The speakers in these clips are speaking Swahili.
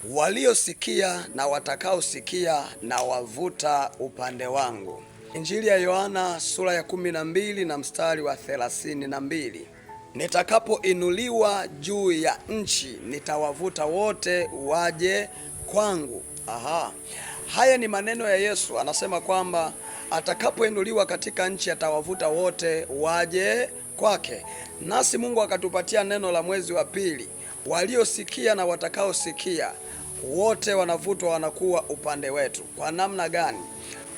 Waliosikia na watakaosikia na wavuta upande wangu. Injili ya Yohana sura ya 12 na mstari wa 32. Nitakapoinuliwa juu ya nchi nitawavuta wote waje kwangu. Aha. Haya ni maneno ya Yesu, anasema kwamba atakapoinuliwa katika nchi atawavuta wote waje kwake. Nasi Mungu akatupatia neno la mwezi wa pili, waliosikia na watakaosikia wote wanavutwa, wanakuwa upande wetu. Kwa namna gani?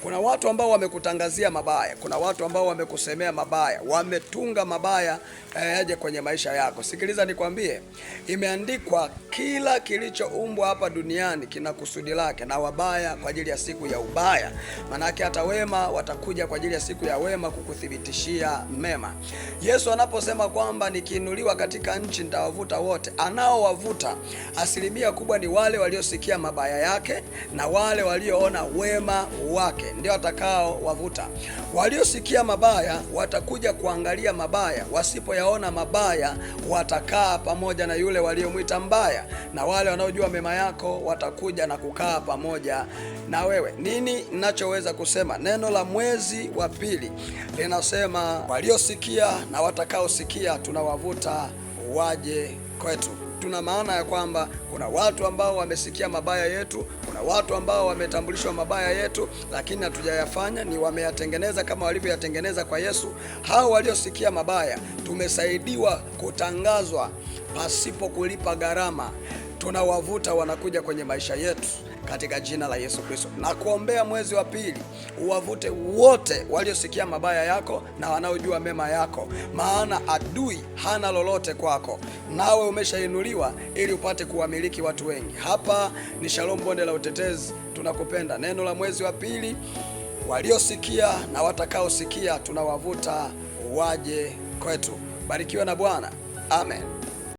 Kuna watu ambao wamekutangazia mabaya, kuna watu ambao wamekusemea mabaya, wametunga mabaya yaje kwenye maisha yako. Sikiliza nikwambie, imeandikwa kila kilichoumbwa hapa duniani kina kusudi lake, na wabaya kwa ajili ya siku ya ubaya. Manake hata wema watakuja kwa ajili ya siku ya wema kukuthibitishia mema. Yesu anaposema kwamba nikiinuliwa katika nchi nitawavuta wote, anaowavuta asilimia kubwa ni wale waliosikia mabaya yake na wale walioona wema wake ndio atakao wavuta. Waliosikia mabaya watakuja kuangalia mabaya, wasipoyaona mabaya watakaa pamoja na yule waliomwita mbaya, na wale wanaojua mema yako watakuja na kukaa pamoja na wewe. Nini ninachoweza kusema? Neno la mwezi wa pili linasema waliosikia na watakaosikia tunawavuta waje kwetu. Tuna maana ya kwamba kuna watu ambao wamesikia mabaya yetu, kuna watu ambao wametambulishwa mabaya yetu, lakini hatujayafanya, ni wameyatengeneza kama walivyoyatengeneza kwa Yesu. Hao waliosikia mabaya tumesaidiwa kutangazwa pasipo kulipa gharama, tunawavuta wanakuja kwenye maisha yetu katika jina la Yesu Kristo. Na kuombea mwezi wa pili uwavute wote waliosikia mabaya yako na wanaojua mema yako, maana adui hana lolote kwako, nawe umeshainuliwa ili upate kuwamiliki watu wengi. Hapa ni Shalom Bonde la Utetezi, tunakupenda. Neno la mwezi wa pili, waliosikia na watakaosikia tunawavuta waje kwetu. Barikiwa na Bwana, amen.